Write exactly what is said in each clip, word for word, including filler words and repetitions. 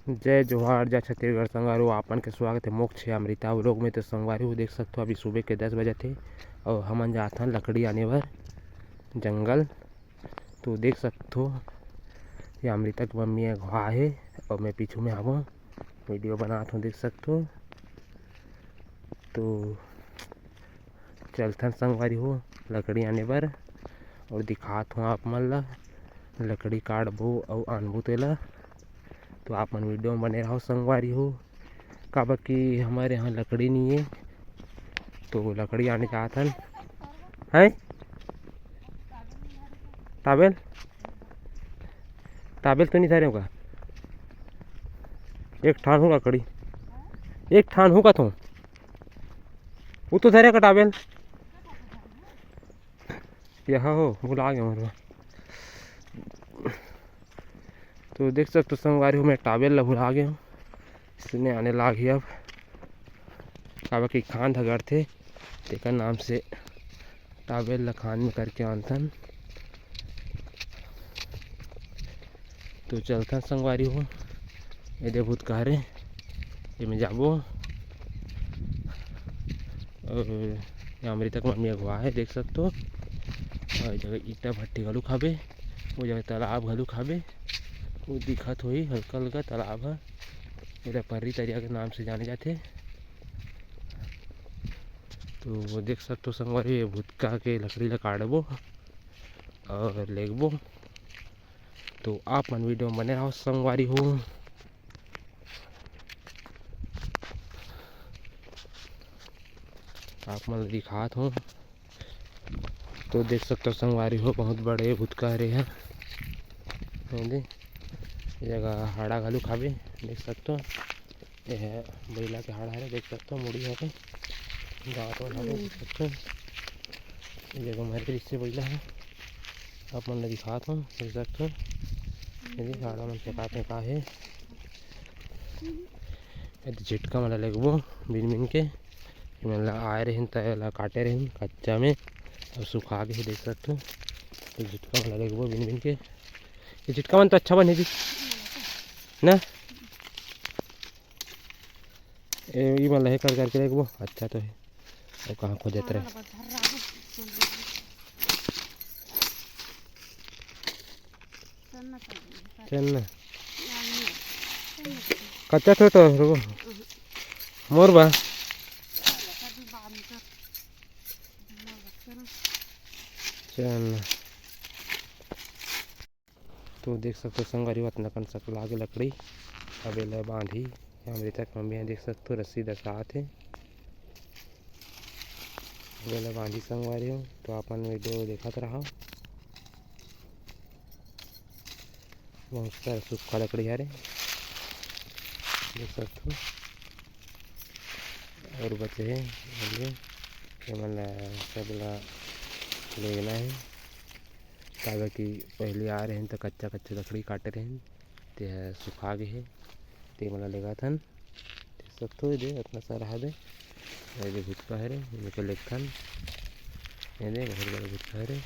जय जोहार, जय छत्तीसगढ़ संगवारी हो, आपन के स्वागत हे मोक्ष अमृता vlog में। तो संगवारी हो, देख सकथो, अभी सुबह के दस बजत हे अउ हमन जात हन लकड़ी आने बर जंगल। तो देख सकथो, ये अमृता के मम्मी अगवा हे अउ मैं पीछू में हावों, video बनात हों, देख सकथो। तो चलथन संगवारी हो लकड़ी आने बर अउ दिखात हों आप मन ला, लकड़ी काटबो अउ आनबो तेला। तो आप मन video में बने रहो संगवारी हो, काबर कि हमर यहाँ लकड़ी नइ हे, तो लकड़ी आने जात हन। हैं? टावेल? टावेल तो नइ धरे हों का? एक ठान हों लकड़ी, एक ठान हों का तो? वो तो धरे का टावेल? यहाँ हो, भुला गेंव मोर। तो देख सकथो संगवारी हो, मैं टावेल ला भुला गेंव, इसने आने लागही अब। काबर कि खांध ह गड़थे, तेकर नाम से टावेल ला खांध में करके आनथन। तो चलथन संगवारी हो, ये दे भूत कह रे, एमे जाबो। अउ ये अमृता के मम्मी अगवा हे, देख सकथो। अउ ये जगह ईंटा भट्टी घलो हाबे, वो जगह तालाब घलो हाबे, वो दिखत होही हल्का हल्का तालाब ह, एला पर्री तरिया के नाम से जाने जाथे। तो वो देख सकथो संगवारी, ये भुतका के लकड़ी ला काटबो अउ लेगबो। तो आप मन video में बने रहो संगवारी हो, आप मन ला दिखात हों। तो देख सकथो संगवारी हो, बहुत बड़े भुतका हरे ह, ये दे, ये जगह हाड़ा घलो हाबे, देख सकथो। ये ह बइला के हाड़ा हरे, देख सकथो, मुड़ी हरे, दांत वाला हरे, देख सकथो। ये जगह मरे रिहिसे बइला ह, आप मन ला दिखात हों, देख सकथो। ये दे हाड़ा मन फेंकात हे का हे। ये दे झिटका मन ला लेगबो बिन बिन के, एमन ला आए रहिन त एला काटे रहिन कच्चा में, अउ सुखा गे हे, देख सकथो। ये झिटका मन ला लेगबो बिन बिन के, ये झिटका मन तो अच्छा बने जी ना। ए, ई मन ल हे कर करके रखबो, अच्छा तो हे। अउ कहाँ खोजत रहे? चल ना। कच्चा तो, तो रुको। मोर बा। चल ना। तो देख सकथो संगवारी हो, अतना कन सकला के लकड़ी, अब एला बांधी। अमृता के मम्मी ह देख सकथो रस्सी दसात हे, अब एला बांधी संगवारी हो। तो अपन video देखत रहा, बहुत सारा सूखा लकड़ी हरे, देख सकथो। और बचे हे, एमन ला सब ला लेगना हे। काबर कि पहिली आए रहेन त कच्चा कच्चा लकड़ी काटे रहेन, ते ह सुखा गे हे, ते मन ला लेगत हन। देख सकथो, ये दे अतना सारा हवे, ये दे भुतका हरे, एकर लेगथन, ये दे बहुत बड़ा भुतका हरे,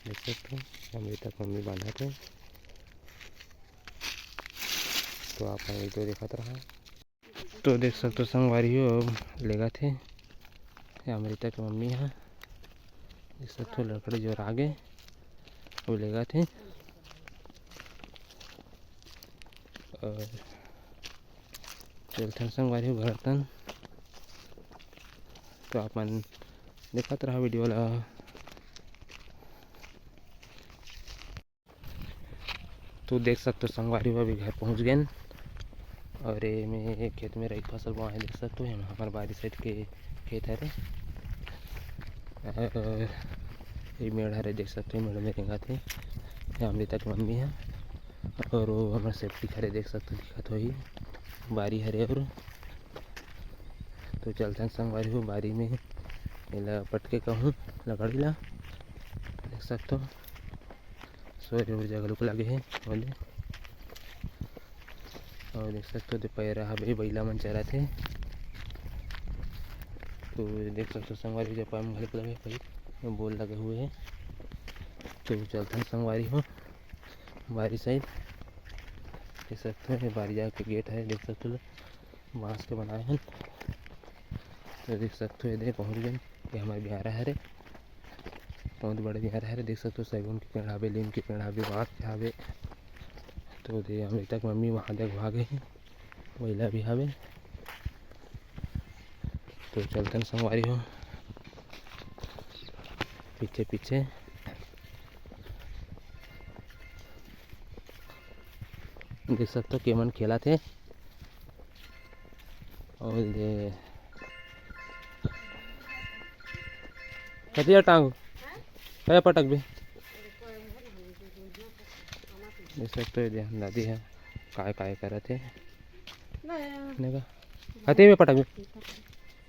देख सकथो, अमृता के मम्मी बांधत हे। तो आप मन video देखत रहा। तो देख सकथो संगवारी हो, अब लेगत हे, ये अमृता के मम्मी ह, देख सकथो लकड़ी जोर आगे, वो लेगत हे। और चलथन संगवारी हो घर तन, तो आप मन देखत रहा video ला। तो देख सकथो संगवारी हो, अभी घर पहुंच गेन। और ये में खेत में राई फसल बोए हे, देख सकथो, ये हमर बारी side के खेत हरे। और ये मेड़ हरे, देख सकथो, ये मेड़ में रेंगत हे, ये अमृता के मम्मी ह। और वो हमर safety हरे, देख सकथो, दिखत होही, बारी हरे। और तो चलथन संगवारी हो बारी में, एला पटके कहूँ लकड़ी ला, देख सकथो। सूर्य ऊर्जा घलोक लगे हे ओदे। और देख सकथो, दे पैरा हवे, बइला मन चरत हे। तो देख सकथो, संगवारी हो, जब पाम घलोक लगे हे, भाई, बोल लगे हुए हे। तो चलथन संगवारी हो, बारी side। देख सकते हो, ये बारिया के गेट है, देख सकते हो, बांस के बनाए हैं। तो देख सकते हो, ये दे पहुँच गए, ये हमारे बिहारा हरे, बहुत बड़े बिहारा हरे। देख सकते हो, सैगुन के पेड़ हावे, लीम के पेड़ हावे, बांस के हावे। तो दे अमृता के मम्मी वहाँ देख भागे हैं, वैला भी हावे। तो चलतन संगवारी हो पीछे पीछे। देख सकते हो, केमन खेलत हे। और ये कतिया टांग, कया पटक भी। देख सकते हो, ये दादी है, काय काय करत हे। नहीं। नहीं का? हाथे में पटक भी।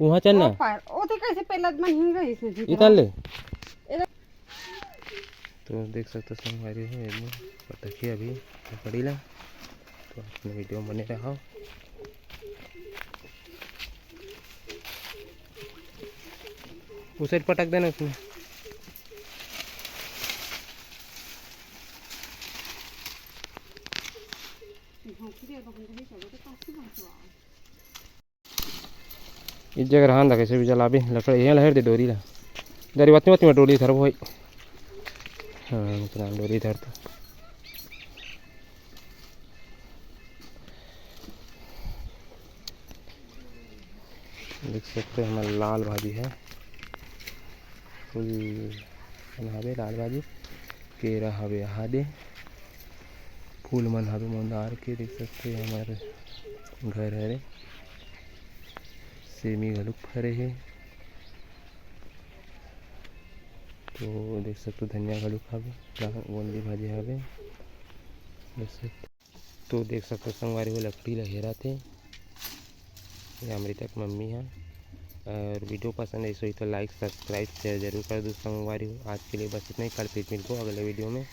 वहाँ चल ना। ओ पार, ओ तो कैसे पहला मन हिंग गई इसमें भीतर। इधर ले। इधर। तो देख सकते हो संगवारी हो, ये पटकी अभी पकड़ी ला। तो अपने वीडियो में बने रहो। उस साइड पटक देना उसमें। इस जगह रहन दा, कैसे भी जलाबे लकड़ी। यहाँ लहर दे डोरी ला। डोरी वतनी वतनी में डोरी धरबो भाई। हाँ, इतना डोरी धर तो। देख सकते हैं, हमारा लाल भाजी है, फूल मन हवे लाल भाजी, केरा हवे हादे, फूल मन हवे मंदार के। देख सकते हैं, हमारे घर हरे, सेमी घलुक फरे हे। तो देख सकते हो, धनिया घलुक हवे, गोंदली भाजी हवे, देख सकते। तो देख सकते हो संगवारी हो, लकड़ी ला हेरत हे, ये अमृता के मम्मी है। और वीडियो पसंद आई होही तो like, subscribe, share जरूर कर दो संगवारी हो। आज के लिए बस इतना ही, कल फिर मिलबो अगले वीडियो में।